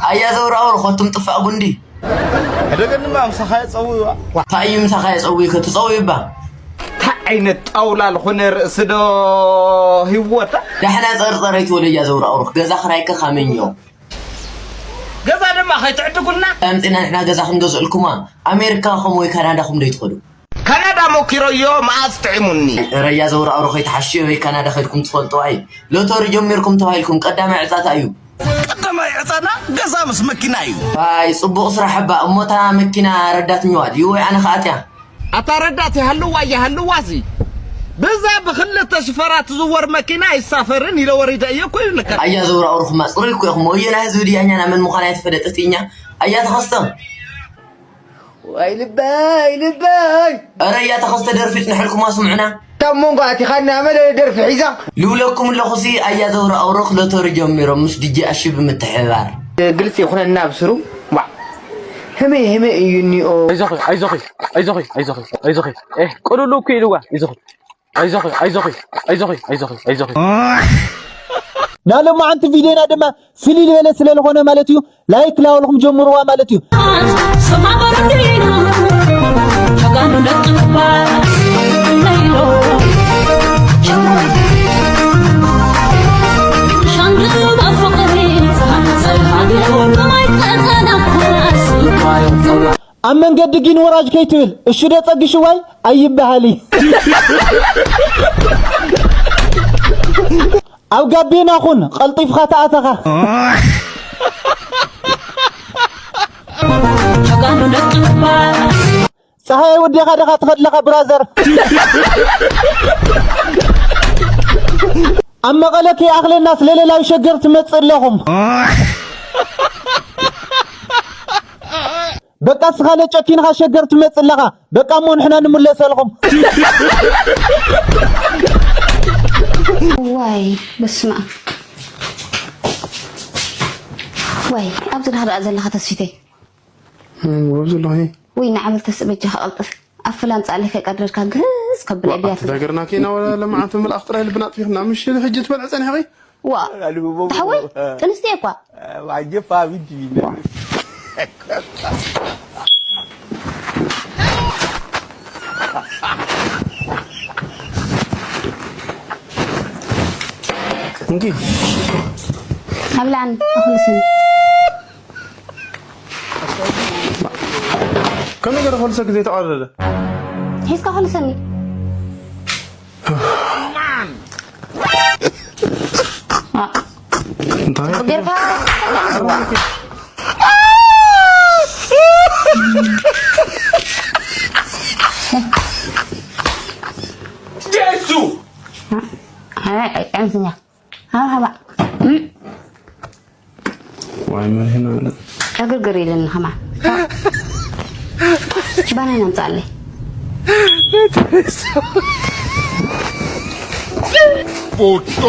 ኣያ ዘውራውር ኾቱም ጥፋእ ጉንዲ። ሕደገ ድማ ምሳኻ የጸውይዋ። እንታይ እዩ ምሳኻ የጸውይ ከትጸውይ እባ? እንታይ ዓይነት ጣውላ ዝኾነ ርእሲ ዶ ህይወታ? ዳሕና ጸርጸረይ ትወለያ ዘውራውር ገዛ ክራይከ ካመኛው። ገዛ ድማ ከይትዕድጉልና። ኣምጺና ንሕና ገዛ ክንገዝእልኩማ። ኣሜሪካ ኹም ወይ ካናዳ ኹም ዶ ይትኸዱ? ካናዳ ሞኪረዮ መዓዝ ጥዒሙኒ። ረያ ዘውራውር ከይትሓሽዮ ወይ ካናዳ ከድኩም ትፈልጡ ኣይ? ሎተሪ ጀሚርኩም ተባሂልኩም ቀዳማይ ዕጻታ እዩ። ቀዳማይ ዕጻና ገዛ ምስ መኪና እዩ። ኣይ ጽቡቕ ስራሕ እባ። እሞ እታ መኪና ረዳት ሚዋ ድዩ ወይ ኣነ ከኣትያ? ኣታ ረዳት ይሃልዋ ይሃልዋሲ። ብዛ ብኽልተ ሽፈራ ትዝወር መኪና ኣይሳፈርን ኢለ ወሪደ እየ እኮ ይብለካ። ኣያ ዘውራውር ኹማ ጽሩይ እኮ ኢኹም። ወዮ ናይ ህዝቢ ድያኛና መን ምዃና ኣይተፈለጠትኛ። ኣያ ተኸስተ። ዋይ ልበይ ልበይ። ኣረ እያ ተኸስተ ደርፊ ጽንሐልኩማ ስምዑና። ካብ መንጎ ኣቲኻና መለ ደርፊ ሒዛ። ልብለኩም ኣለኹሲ ኣያ ዘውራውር ሎተሪ ጀሚሮም ምስ ዲጄ ኣሺ ብምትሕብባር። ግልጺ ይኹነና ብስሩ። ዋ። ህመይ ህመይ እዩ እኒኦ። ኣይዞኺ ኣይዞኺ ኣይዞኺ ኣይዞኺ ኣይዞኺ። ኤህ ቅሉሉ እኮ ኢልዋ። ኣይዞኺ ኣይዞኺ ኣይዞኺ ኣይዞኺ ኣይዞኺ ኣይዞኺ። ናሎማዓንቲ ቪድዮና ድማ ፍልይ ዝበለ ስለ ዝኾነ ማለት እዩ። ላይክ ላበልኹም ጀምርዋ ማለት እዩ። ኣብ መንገዲ ጊን ወራጅ ከይትብል እሺ ዶ ጸግሽዋይ ኣይበሃል እዩ። ኣብ ጋቤና ኩን ቀልጢፍኻ ተኣተኻ። ጸሃየ ወዴኻ ደኻ ትኸድለኻ ብራዘር። ኣብ መቐለ ከይኣኽለና ስለ ሌላዊ ሸገር ትመጽእ ኣለኹም። በቃ ስኻ ለጨኪንኻ ሸገር ትመጽእ ኣለኻ። በቃ እሞ ንሕና ንምለሰልኹም። ዋይ በስመ ኣብ። ዋይ ኣብዚ ዳህዳኣ ዘለኻ ተስፊተይ። እም፣ ኣብዚ ኣለኹ እኔ። ወይ ንዓበል ተስእ በጃኻ ቀልጥፍ። ኣብ ፍላም ጻለይ ከይቀድረድካ ግህስ ከብል እየ ብያት። ኣቲ ሃገርና ኬና ወላ ለማዓንቲ መልኣኽ ጥራይ ልብና ኣጥፊኽና። ምሽ ሕጂ ትበልዕ ጸኒሕኺ? ዋ፣ ኣሉ ቦቦ። ተሓወይ፣ ጥንስቲ እኳ። ዋጀፋ ቢዲ። እንኪ። ኣብላን፣ ኣኹልስን። ከመይ ገይረ ክልሰኪ ዘይተቐደደ? ሒዝካ ክልሰኒ። እንታይ? ጌርካ። ጀሱ! ኣይ፣ ኣይ፣ ኣይ፣ ኣይ። ሃባ፣ ሃባ። እም። ዋይ መሪሕና ማለት። ዕግርግር ኢልኒ ከማን። ባናና ኣምጻለይ። ቦጦ።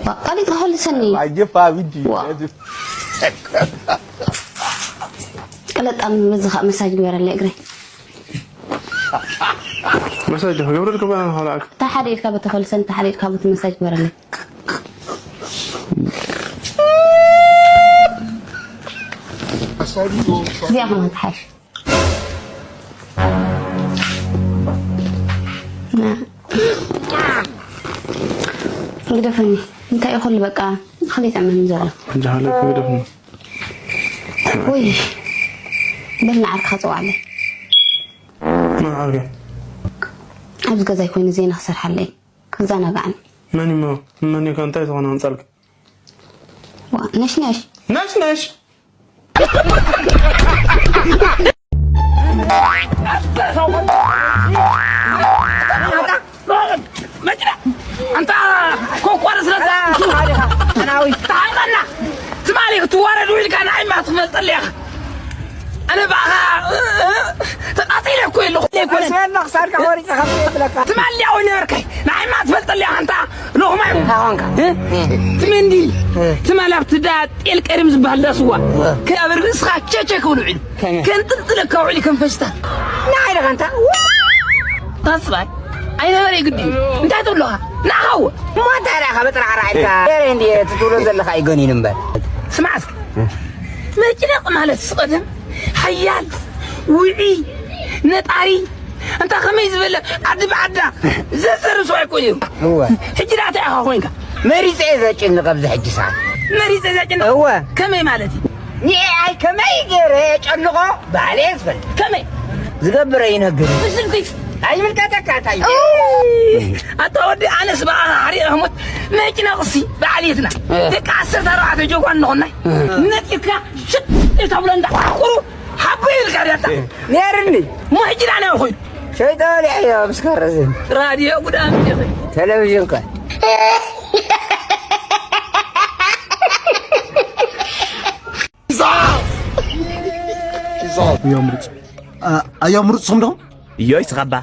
ዋ፣ ቀሊጥካ ከልሰኒ። ኣጀፋ ብጂ። ዋ። ቀለጣም በዚ ኸኣ መሳጅ ግበረለይ እግረይ። መሳጅ ዶ ክገብረልካ ባና ንኸልኣክ? እታ ሓደ ኢድካ በቲ ፈልሰን፣ እታ ሓደ ኢድካ በቲ መሳጅ ግበረለይ። እዚኣ ኸማን ትሓይሽ። ና። ግደፈኒ። እንታይ እዩ ኩሉ በቃ እኽሊ ይጥዕመኒ ዘሎ። ሕጂ ሃለኪ ግደፍኒ። ወይ በል ንዓርክኻ ጽውዓለይ። መን ዓርከይ? ኣብዚ ገዛይ ኮይኑ ዜና ክሰርሓለይ ክዘናጋዕኒ። መን እሞ? መን እዩ? እንታይ ዝኾነ ኣምጻልኪ? ዋ፣ ነሽነሽ። ነሽነሽ? መኪና! ኣንታ ኮኳር ስለ ኣናዊ። ተሃይመና! ትማሊ ክትዋረድ ውዒልካ ንዓይማ ትፈልጠሉ ኢኻ። ኣነ ብኣኻ ተቃጺለ እኮ ኣለኹ። ኣይኮነን። ኣስበና ክሳድካ ቆሪጸ ካብ የብለካ። ትማሊ ኣወይ ነበርከይ? ንዓይማ ትፈልጠሉ ኢኻ ኣንታ ሎኽማይ። እንታይ ኾንካ? እ? ትመንዲ። ትማሊ ኣብቲ ዳ ጤል ቀሪም ዝበሃል ዳ ስዋ። ከ-፣ ኣብ ርእስኻ ቸቸ ክብል ውዒሉ። ከመይ? ከንጥልጥለካ ውዒሉ ከም ፈሽታ። ንዓይ ደኻ ኣንታ? ታስባይ። ኣይነበረ ግዲ እዩ። እንታይ ትብለኻ? ንዓው። እሞ እንታይ ደኣ ካብ ጥራዕራዕ ኢልካ? ገለ እንዲ እቲ ትብሎ ዘለኻ እዩ ገኒኑ እምበር። ስማዕ እስኪ። መጭነቕ ማለት ስቐደም ሓያል፣ ውዒ፣ ነጣሪ፣ እንታ ከመይ ዝበለ ዓዲ ብዓዳ ዘዘርሶ ኣይኮን እዩ። እወ። ሕጂ ደኣ እንታይ ኢኻ ኮይንካ? መሪጸ እየ ዘጭንቕ ኣብዚ ሕጂ ሰዓት። መሪጸ ዘጭንቕ? እወ። ከመይ ማለት እዩ? ንኤኣይ ከመይ ገይረ የጨንቖ ባዕለ እየ ዝፈልጥ። ከመይ? ዝገብረ ይነግር። ብስልኪ። ኣይምልከተካ እንታይ እዩ። ኣታ ወዲ ኣነስ ብኣኻ ሓሪቐ ክሞት መጭነቕሲ ባዕልትና። እ። ደቂ ዓሰርተ ኣርባዕተ ጀጓን ንኾናይ። እ። ነጢርካ ሽጥ ኢልካ ብሎ እንዳዕቁሩ ሓቦ ኢልካ ድያታ። ነይርኒ። እሞ ሕጂ ዳና ኮይኑ። ሸይጣን እያ ምስ ከረዝን። ራድዮ ጉዳም ቴሌቪዥን ከ። ኣያ ምሩፅ። ኣያ ምሩፅ ስኹም ዶ? እዮይ ስኻባ።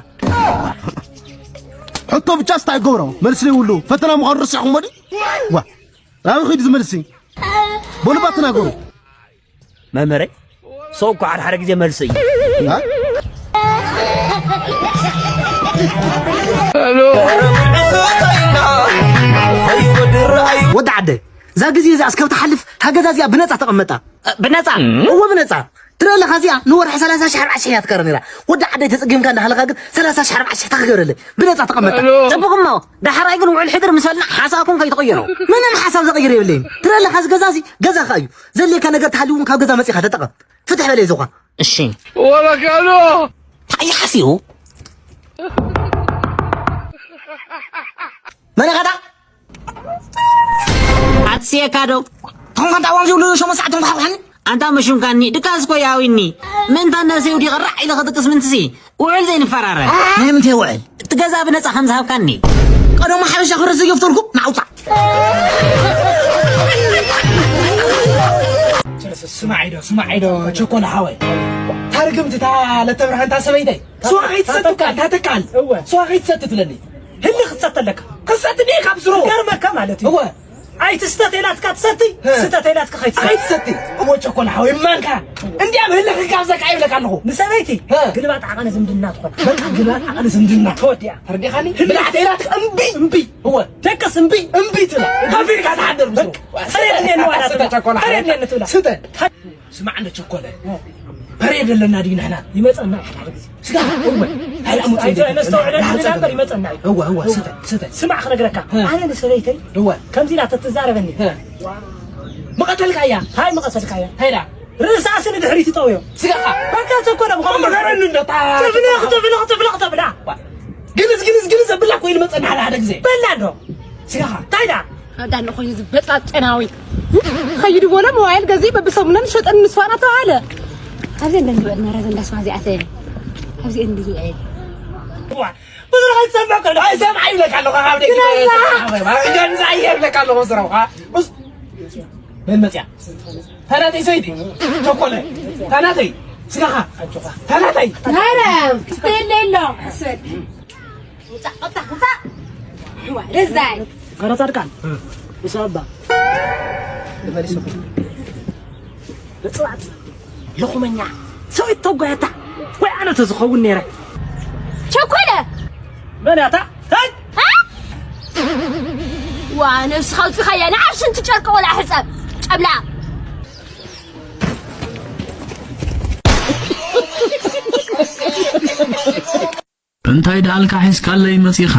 ሕቶ ብቻ ስታይ ገብሮ መልሲ ዘይብሉ ፈተና ምዃኑ ረሲዕኹሞ ድዩ? ዋ፣ ናበይ ኸይዱ ዝመልሲ? በሉ ባ ተናገሩ። መምህረይ፣ ሰው እኮ ሓደ ሓደ ግዜ መልሲ እዩ። አ? ወዲ ዓደ፣ እዛ ግዜ እዚኣ እስከብ ትሓልፍ፣ እታ ገዛ እዚኣ ብነጻ ተቐመጣ። እ፣ ብነጻ? እወ፣ ብነጻ። ትርኢ ኣለኻ፣ እዚኣ ንወርሒ ሰላሳ ሺሕ ኣርባዕተ ሺሕ እያ ትከረ ነይራ። ወዲ ዓደይ ተጸጊምካ እንዳሃለኻ ግን ሰላሳ ሺሕ ኣርባዕተ ሺሕ ተኽገብረለይ። ብነጻ ተቐመጣ። ጽቡቕ እሞ፣ ዳሕራይ ግን ውዕል ሕድር ምስ በልና ሓሳብኩም ከይትቕይሩ። ምንም ሓሳብ ዘቕይር የብለይን። ትርኢ ኣለኻ፣ እዚ ገዛ እዚ ገዛኻ እዩ። ዘድልየካ ነገር ተሃልዩ እውን ካብ ገዛ መጺኻ ተጠቐም። ፍትሕ በለይ ዝኾን። እሺ። ወረጋሎ። እንታይ ሓሲቡ? መን ኢኻ ዳ? ኣትስየካ ዶ? ቶንካ እንታይ ዋንዚ ብሉ ሸሞን ሰዓት ቶንካ ሓውሓኒ? ኣንታ መሹምካኒ፣ ድቃስ እኮ ያዊኒ። ምእንታ ነሰይ ውዲቐ ራዕ ኢለ ክጥቅስ ምንትሲ? ውዕል ዘይንፈራረ። ናይ ምንታይ ውዕል? እቲ ገዛ ብነጻ ከም ዝሃብካኒ። ቀደሙ ሓበሻ ክብረት ዘየፍተልኩም፣ ናውጻ። ስማዒ ዶ፣ ስማዒ ዶ፣ ቸኮል ሓወይ። ታርግምቲ እታ ለተብርሃን እታ ሰበይተይ። ስዋ ከይትሰቲ እታ እኮ፣ እታ ትካል። እወ። ስዋ ከይትሰቲ ትብለኒ። ህሊ ክትሰቲ ኣለካ። ክትሰቲ ድየ ካብ ስሩ? ገርመካ ማለት እዩ። እወ። ኣይትስተት ኢላትካ ትሰቲ፣ እ። ስተት ኢላትካ ከይትሰቲ። ኣይትሰቲ። እሞ ቸኮል ሓወይ፣ እማንካ። እንዲያም ህሊ ክጋብዘካ ይብለካ ኣለኹ። ንሰበይቲ እ። ግልባጥ ዓቐነ ዝምድና ትኾን። በቃ ግልባጥ ዓቐነ ዝምድና። ተወዲኣ። ተረዲኻኒ? ህሊ ብላዕቲ ኢላትካ እምቢ። እምቢ። እወ። ደቅስ እምቢ። እምቢ ትብላ። ከፊልካ ትሓድር ምስሉ። በቃ። ተረድኔ ንዋላ ስተ ትብላ። ቸኮል ሓወይ። ተረድኔ ትብላ። ስተ። ስማዕ እንዶ ቸኮለ፣ በሬ ደለና ድዩ ንሕና? ይመጸና እዩ ሓደ ግዜ። ስጋ፣ እወ። ሃይ፣ ኣሙት ኣይዞ፣ እንደ ነስተውዕለሉ ደሓን እንድናበር ጸገም። ይመጸና እዩ። እወ፣ እወ፣ ስተ፣ ስተ። ስማዕ ክነግረካ፣ እ። ኣነ ንሰበይተይ እወ። ከምዚ ኢላ ተትዛረበኒ። እ። ምቐተልካያ? ሃይ ምቐተልካያ? ሃይዳ። ርእሳሲ ንድሕሪት ይጠውዮ። ስጋ። በቃ ቸኮለ፣ ብኸምኡ መገረኒ እንዶ፣ ታ-፣ ትፍልኽ፣ ትፍልኽ፣ ትፍልኽ ተብላ። ግንዝ፣ ግንዝ፣ ግንዝ ኣብላ እኮ ይመጸና ሓደ፣ ሓደ ግዜ። በላ እንዶ። ስጋኻ። እንታይ ደኣ? ኣዳኒ ኮይኑ ዝበጻጨናዊ። ኸይዱ በሎ ሞባይል ገዚኡ በብሰሙነን ሸጠን ንስዋ እናተባሃለ። ኣብዚ እንደ እንዲበል መረዘ እንዳስዋ እዚኣተ። ኣብዚ እንዲበል። ዋ፣ ብዙሕ ኣይትሰምዕ ከሎ። ኣይሰምዕ ይብለካ ኣለኹ፣ ካብ ደገ ግን ኣላ። ይብለካ ኣለኹ፣ ስራው፣ ካ። ኡስ። መን መጽያ? ታናተይ ሰይቲ። ቸኮለ። ታናተይ። ስጋኻ። ታናተይ። ናረ። ስቴሌሎ። ውጻእ፣ ውጻእ፣ ውጻእ። እዋ፣ ደዛይ። ኧረ ጻድቃን፣ እ። ምስ ኣባ። ንመሊስኹም። ንጽዋት፣ ልኹመኛ፣ ሰበይት ተጓየታ። ወይ ኣነ ተዝኸውን ነይረ። ቸኮለ! መን እያ እታ? ታይ? እ? ዋ፣ ነብስኻ ኣውጺኻያ፣ ንዓብ ሽንቲ ጨርቂ ቆልዓ ሕጸብ። ጨብላ። እንታይ ደኣልካ ሒዝካለይ መጺኻ?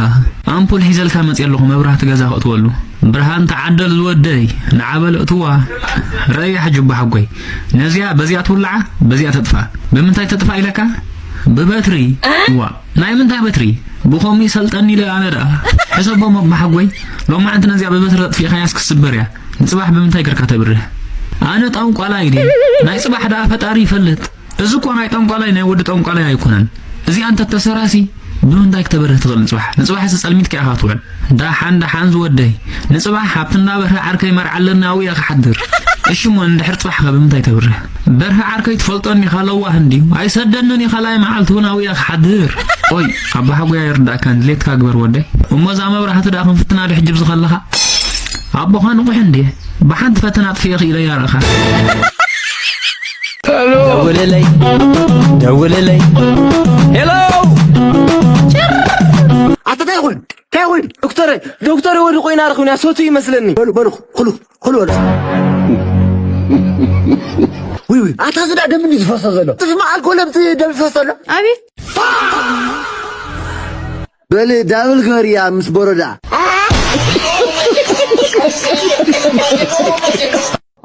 ኣምፑል ሒዘልካ መጽየ ኣለኹ፣ መብራህቲ ገዛ ከእትወሉ። ብርሃን ተዓደል ዝወደይ፣ ንዓበል እትዋ። ረእያ ሕጂ ኣቦሓጎይ። ነዚኣ በዚኣ ትውልዓ፣ በዚኣ ተጥፋ። ብምንታይ ተጥፋ ኢለካ? ብበትሪ። እ? ዋ፣ ናይ ምንታይ በትሪ? ብኸምኡ ይሰልጠኒ ኢለ ኣነ ደኣ። ሕሰቦ ኣቦሓጎይ፣ ሎማዓንቲ ነዚኣ ብበትሪ ኣጥፊእካያስ ክትስበር እያ። ንጽባሕ ብምንታይ ገርካ ተብርህ? ኣነ ጠንቋላይ ድየ? ናይ ጽባሕ ደኣ ፈጣሪ ይፈልጥ። እዚ እኮ ናይ ጠንቋላይ፣ ናይ ወዲ ጠንቋላይ ኣይኮነን። እዚኣ እንተተሰራሲ ብምንታይ ክተበርህ ትኽእል ንጽባሕ? ንጽባሕሲ ጸልሚትካ ኢኻ ትውዕል። ደሓን ደሓን ዝወደይ፣ ንጽባሕ ኣብቲ እንዳ በርሀ ዓርከይ መርዓ ኣለኒ ኣብኡ እየ ክሓድር። እሺ እሞ እንድሕር ጽባሕኸ ብምንታይ ተብርህ? በርሀ ዓርከይ ትፈልጦን ኢኻ ለዋህ እንድዩ። ኣይሰደንን እዩ ካልኣይ መዓልቲ እውን ኣብኡ እየ ክሓድር። ኦይ፣ ኣባሓጎይ ኣይርዳእካን፣ ድሌትካ ግበር ወደይ። እሞ እዛ መብራህቲ ደኣ ክንፍትና ዶ ሕጂ ኣብዚ ከለኻ? ኣቦኻ ንቑሕ እንድየ። ብሓንቲ ፈተና ኣጥፊኤ ክኢለ እያ ርኣኻ። ደውልለይ፣ ደውልለይ። ሄሎ! ኣታ እንታይ ይኹን? እንታይ ኮይኑ? ዶክተር፣ ዶክተር ወዲ ኮይና ረኺብና ሰቱ ይመስለኒ። በሉ፣ በሉ፣ ኩሉ፣ ኩሉ በሉ። ውይ፣ ውይ፣ ኣታ ዝዳ ደም እንዲ ዝፈሶ ዘሎ። ትስማዕ ኣልኮል ኣብዚ ደም ዝፈሶ ዘሎ። ኣቤት። በል ዳብል ግበርያ ምስ ቦረዳ።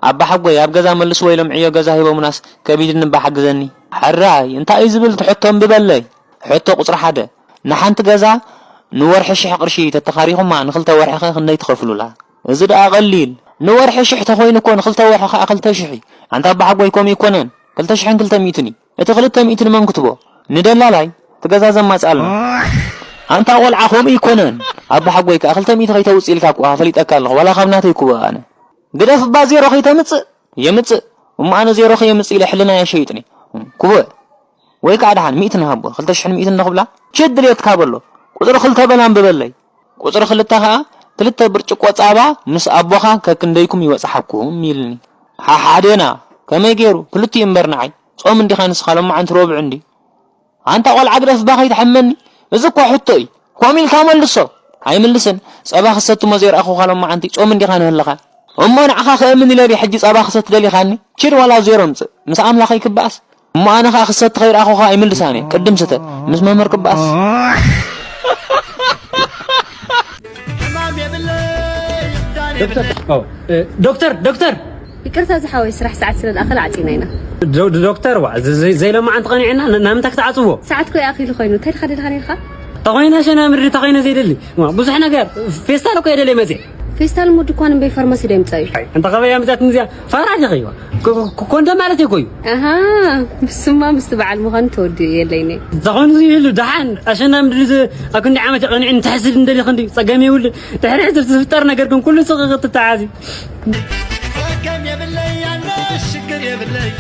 ኣባ ሓጎይ ኣብ ገዛ መልስዎ ኢሎም ዕዮ ገዛ ሂቦሙናስ ከቢድኒ እባ ሓግዘኒ። ሕራይ እንታይ እዩ ዝብል ትሕቶ እምቢ በለይ። ሕቶ ቁጽሪ ሓደ፣ ንሓንቲ ገዛ ንወርሒ ሽሕ ቅርሺ ተተኻሪኹማ ንኽልተ ወርሒ ኸ ክንደይ ትኸፍሉላ? እዚ ደኣ ቀሊል። ንወርሒ ሽሕ ተኾይኑ እኮ ንኽልተ ወርሒ ኸኣ ክልተ ሽሕ እዩ። ኣንታ ኣባ ሓጎይ ከምኡ ኣይኮነን። ክልተ ሽሕን ክልተ ሚእትን እዩ። እቲ ክልተ ሚእቲ ንመን ክትቦ? ንደላላይ፣ እቲ ገዛ ዘማጽኣልና። ኣንታ ቆልዓ ከምኡ ኣይኮነን። ኣባ ሓጎይ ከኣ ክልተ ሚእቲ ከይተውጽእ ኢልካ እኮ ፈሊጠካ ኣለኹ። ዋላ ካብ ናተይ ክቦ ኣነ። ግደፍ እባ ዜሮ ከይተምጽእ። የምጽእ። እሞ ኣነ ዜሮ ከየምጽእ ኢለ ሕልናየ ሸይጥኒ። ክቦ። ወይ ከኣ ደሓን ሚእቲ ንሃቦ። ክልተ ሽሕን ሚእትን ንኽብላ። ችድ ድልየትካ በሎ። ቁጽሪ ክልተ በል ኣንብበለይ። ቁጽሪ ክልተ ከኣ ክልተ ብርጭቆ ጻባ ምስ ኣቦኻ ከክንደይኩም ይበጽሓኩም ኢልኒ። ሓሓዴና ከመይ ገይሩ ክልቲኡ እምበር ንዓይ ጾም እንዲኻ ንስኻ ሎማዓንቲ ሮብዕ እንዲ ኣንታ ቆልዓ ግደፍ እባ ከይትሓመኒ። እዚ እኮ ሕቶ እዩ። ከምኡ ኢልካ መልሶ። ኣይምልስን። ጸባ ክሰቲ እሞ ዘይረኣኹኻ ሎማዓንቲ ጾም እንዲኻ ንህልኻ እሞ ንዓኻ ከእምን ኢለ ድየ ሕጂ ጸባ ክሰቲ ደሊኻኒ? ችድ ዋላ ዜሮ ምጽእ ምስ ኣምላኸይ ክበኣስ። እሞ ኣነ ኸኣ ክሰቲ ከይረኣኹኻ ኣይምልሳን እየ። ቅድም ስተ ምስ መምህር ክበኣስ። ዶክተር ዶክተር ይቅርታ ዝሓወይ ስራሕ ሰዓት ስለ ዝኣኸለ ዓፂና ኢና። ዶክተር ዋ ዘይሎማዓንቲ ቀኒዕና ናብ ምንታይ ክትዓፅዎ? ሰዓት ኮ ይኣኺሉ ኮይኑ እንታይ ድኻ ደልኻ ነርካ? ተኾይነ ሸና ምድሪ ተኾይነ ዘይደሊ ብዙሕ ነገር ፌስታል እኮ የደለይ መፅእ። ፌስታል ሞ ድኳን እምበይ ፋርማሲ ዶ የምፃዩ? እንተ ኸበያ ምፅኣት ንዚኣ ፋራ ዲኺ? ኮንዶ ማለት እኮ እዩ። ኣሃ ምስማ ምስ በዓል ምዃኑ ተወዲኡ የለይኒ። ተኾይኑ ይህሉ ደሓን ኣሸና ምድሪ ኣብ ክንዲ ዓመት የቐኒዑ ንትሕስድ እንደሊ ክንዲ ፀገም የብሉ። ድሕሪ ሕዚ ዝፍጠር ነገር ግን ኩሉ ስቕ ክትተዓዚ። ጸገም የብለይ ኣነ ሽግር የብለይ።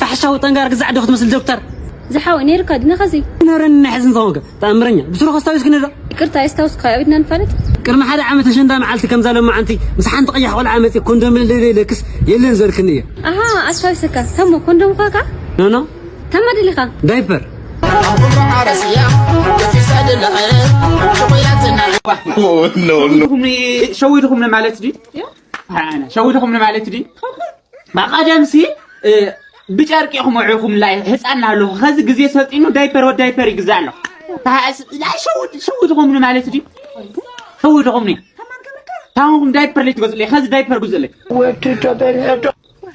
ፋሕሻዊ ጠንጋር ግዛዕ ዶ ክትመስል ዶክተር? ዝሓወ ነይርካ ድነ ኸዚ? ነረኒ ናይ ሕዝን ዝኾንከ ተኣምረኛ ብስሩ ከስታዊስክኒ ዶ? ይቅርታ የስታውስካ ኣብ ኢድና ንፋለጥ። ቅድሚ ሓደ ዓመት ኣሸንዳ መዓልቲ ከምዛ ሎማዓንቲ ምስ ሓንቲ ቀያሕ ቆልዓ መፅእ ኮንዶም ለክስ የለን ዘልክኒ እየ። ኣሃ ኣስታዊሰካ። ተሞ ኮንዶም ኳካ? ኖ ኖ። ተማ ድሊኻ? ዳይፐር። ሸዊድኹምኒ ማለት ድዩ? ኣነ ሸዊድኹምኒ ማለት ድዩ? ብቐደምሲ ብጨርቂ ኢኹም ኣዕኹም ላይ ህፃን ናለኹ። ኸዚ ግዜ ሰልጢኑ ዳይፐር ወድ ዳይፐር ይግዛእ ኣሎ። ሸዊድኹምኒ ማለት ድዩ? ሸዊድኹምኒ። ታሁንኩም ዳይፐር ላይ ትገዝእለይ። ኸዚ ዳይፐር ግዝእለይ።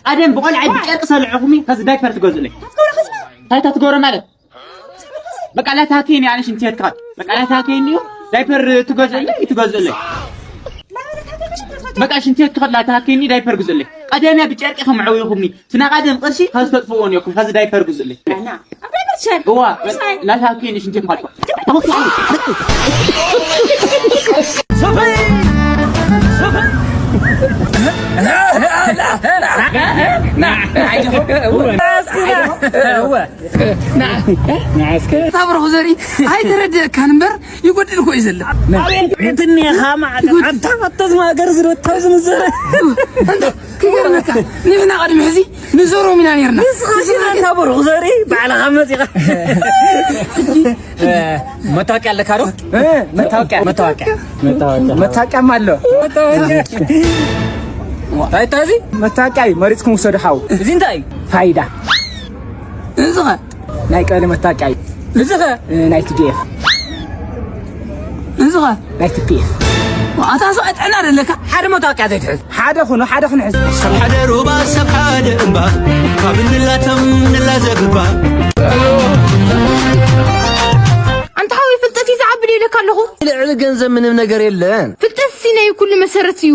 ቀደም ብቆልዓይ ብጨርቂ ሰልዕኹም ኸዚ ዳይፐር ትገዝእለይ። ታይታ ትገብረ ማለት በቃ ላታከይኒ ኣነ ሽንት ቤት ክኸድ በቃ ላታከይኒ እዩ። ዳይፐር ትገዝእለይ ትገዝእለይ። በቃ ሽንት ቤት ክኸድ ላታከይኒ ዳይፐር ግዝእለይ። ቀደምያ ብጨርቂ ከም ዕውይኹምኒ ስና ቀደም ቅርሺ ኸዚ ተጥፍዎ ነኩም። ኸዚ ዳይፐር ግዝእለይ። እዋ ላታከይኒ ሽንት ቤት ክኸድ። ታብረኹ ዘርኢ ኣይተረድአካን እምበር ይጎድል እኮ እዩ ዘሎ። ኣቤት ቤት እኒኻ ማዕረ ኣታ ኣታ ዝማገር ዝረታ ዝምዘረ። እንተ ክገርመካ ንሕና ቅድሚ ሕዚ ንዞሮም ኢና ነርና። ንስኻ ሽና ታብረኹ ዘርኢ ባዕልኻ መፂኻ። መታወቂያ ኣለካ ዶ? መታወቂያ መታወቂያ መታወቂያ መታወቂያማ ኣሎ። ታይታ እዚ መታወቂያ እዩ። መሪፅኩም ውሰዱ ሓው። እዚ እንታይ እዩ? ፋይዳ። እዚ ኸ? ናይ ቀበሌ መታወቂያ እዩ። እዚ ኸ? ናይ ቲ ዲ ኤፍ። እዚ ኸ? ናይ ቲ ፒ ኤፍ። ኣታ ሰብኣይ ጥዕና ደለካ? ሓደ መታወቂያ ዘይትሕዝ። ሓደ ኹኑ ሓደ ክንሕዝ። ሰብ ሓደ ሩባ ሰብ ሓደ እምባ ካብ እንላተም ንላዘብ እባ። ኣንታ ሓወይ ፍልጠት እዩ ዝዓቢ ኢለካ ኣለኹ። ልዕሊ ገንዘብ ምንም ነገር የለን። ፍልጠት ሲ ናይ ኩሉ መሰረት እዩ።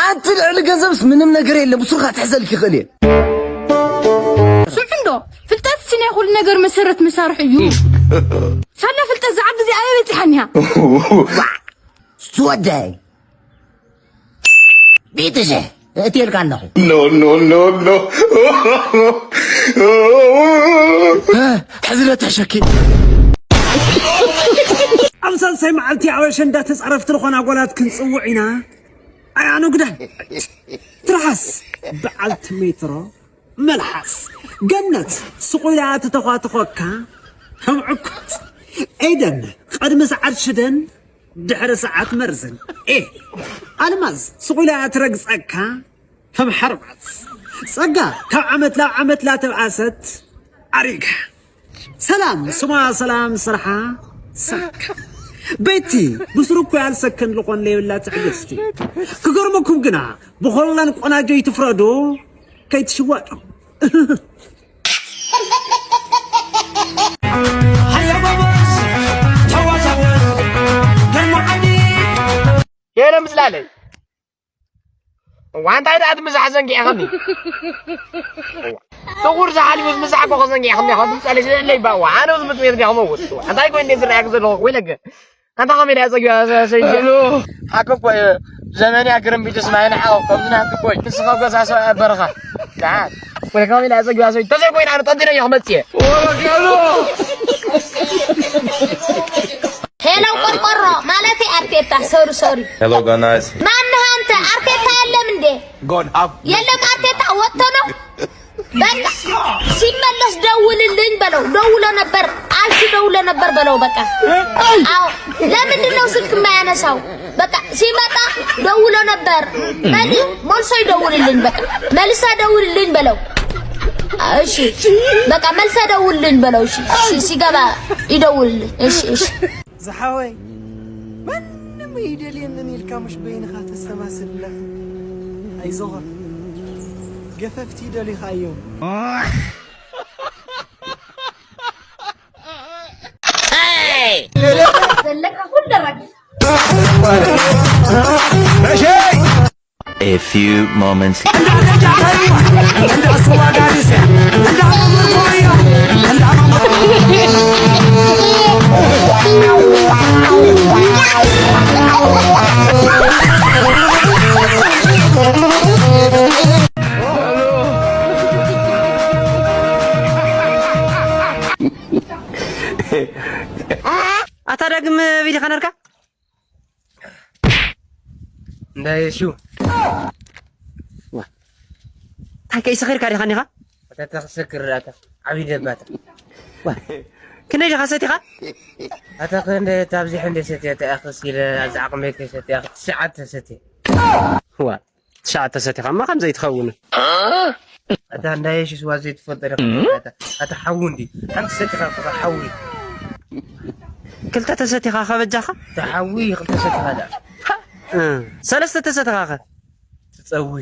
ኣንቲ ልዕሊ ገንዘብስ ምንም ነገር የለን። ብሱርካ ትሕዘልክ ይኽእል እየ። ስምዑ እንዶ ፍልጠት ሲ ናይ ኩሉ ነገር መሰረት መሳርሒ እዩ። ሳላ ፍልጠት ዝዓቢ እዚኣ ኣበይ በፂሓኒያ? ዝወደይ ቤትሸ እትየልካ ኣለኹ። ኖ ኖ ኖ ኖ። ሕዝለ ተሸኪ። ኣብ ሳልሳይ መዓልቲ ኣብ ኣሸንዳ ተጻረፍቲ ዝኾና ጓላት ክንጽውዕ ኢና። ኣያ ንጉዳይ ትርሓስ በዓልቲ ሜትሮ መልሓስ ገነት ስቑላ ትተዃትኾካ። ሕምዕኩት ኤደን ቅድሚ ሰዓት ሽደን ድሕሪ ሰዓት መርዝን ኤ ኣልማዝ ስቑላ ትረግጸካ ከም ሓርማዝ ጸጋ ካብ ዓመት ናብ ዓመት ላተብኣሰት ኣሪጋ ሰላም ስማ ሰላም ስርሓ ሰካ በይቲ ብስሩ እኮ ያልሰከን ልኾን ለይብላ ትዕግስቲ ክገርመኩም ግና ብኾላን ቆናጆ ይትፍረዶ ከይትሽዋዶ የለ ምዝላለይ እዋ እንታይ ደኣ ትምዛሕ ዘንጊዕኸኒ ጥቁር ዝሓልዩስ ምዛሕ ኮኸ ዘንጊዕኸኒ ኸ ምሳሌ ስለለይ ባዋ ኣነ ዝምጥሜት ዲኹም እውስ እንታይ ኮይ እንዴ ዝረኣየክ ዘለኹ ወይለገ ኣንታ ኸመይ ደኣ ጸጊባ ሰይደ ሓቂ እኮ እዩ ዘመንያ ግርምቢትስ ማይ ንሓቆ ከምዚ ናትክ እኮ እዩ ንስኻ ገዛ ሰብ በረኻ ደሓን ወደ ከመይ ደኣ ጸጊባ ሰይደ ተዘይ ኮይና ኣነ ጠንጢነ እየ ክመጽእ እየ ሄሎ ቆርቆሮ ማለት ኣርቴታ ሶሪ ሶሪ Hello guys. ማነህ አንተ አርቴታ የለም እንዴ? የለም አርቴታ ወጥቶ ነው። በቃ ሲመለስ ደውልልኝ በለው። ደውሎ ነበር አልሽ ደውሎ ነበር በለው። በቃ አዎ። ለምንድን ነው ስልክ የማያነሳው? በቃ ሲመጣ ደውሎ ነበር። መሊ መልሶ ይደውልልኝ። በቃ መልሳ ደውልልኝ በለው። እሺ በቃ መልሳ ደውልልኝ በለው። እሺ ሲገባ ይደውልልኝ። እሺ እሺ ዝሓወይ ማንም ኣይደልየንን ኢልካ ምሽ በይንኻ ተስተማስል ኣለኻ ኣይዞኻ ገፈፍቲ ይደልዩኻ እዮም ዘለካ ኩሉ ረጊ A few moments. ኣታ ዳግም ቪዲኻ ነርካ እንዳየሹ እንታይ ከይሰኺርካ ዲኻ ኒኻ ኣታ ተኽሰክር ኣታ ዓብይ ደባታ ክንደይ ዲኻ ሰቲኻ ኣታ ክንደ ታብዚሕ እንደ ሰትየ ተኣኽስ ኢለ ኣብዚ ዓቕመይ ከይሰትየ ትሽዓተ ሰትየ ዋ ትሽዓተ ሰቲኻ እማ ከም ዘይትኸውን ኣታ እንዳየሽስ ዋ ዘይትፈልጦ ዲኻ ኣታ ሓዊ እንዲ ሓንቲ ሰቲኻ እኮ ሓዊ ክልተ ተሰቲኻ ከበጃኻ ተሓዊ ክልተ ሰቲኻ ደኣ ሰለስተ ተሰቲኻ ኸ ትጸዊ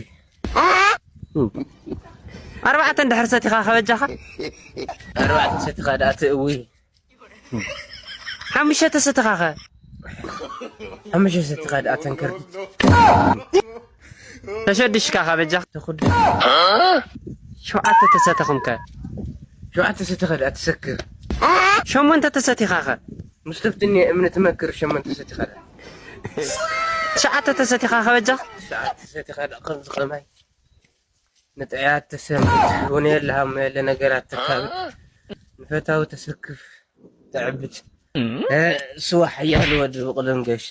ኣርባዕተ እንድሕር ሰቲኻ ከበጃኻ ኣርባዕተ ሰቲኻ ደኣ ትእዊ ሓሙሽተ ተሰቲኻ ኸ ሓሙሽተ ሰቲኻ ደኣ ተንከርዲት ተሸድሽካ ከበጃኻ ተኹድ ሸውዓተ ተሰተኹም ከ ሸውዓተ ሰቲኻ ደኣ ትሰክር ሸሞንተ ተሰቲኻ ኸ ምስ ተፍትኒ እምኒ ትመክር ሸሞንተ ሰቲኻ ደኣ ትሽዓተ ተሰቲኻ ከበጃኻ ትሽዓተ ሰቲኻ ደኣ ከምዚ ከማይ ንጥዕያት ተሰንብት እውን የለ ሃሞ የለ ነገራት ተካብድ ንፈታዊ ተሰክፍ ተዕብድ ስዋ ሓያል ወዲ ብቕደም ገሽ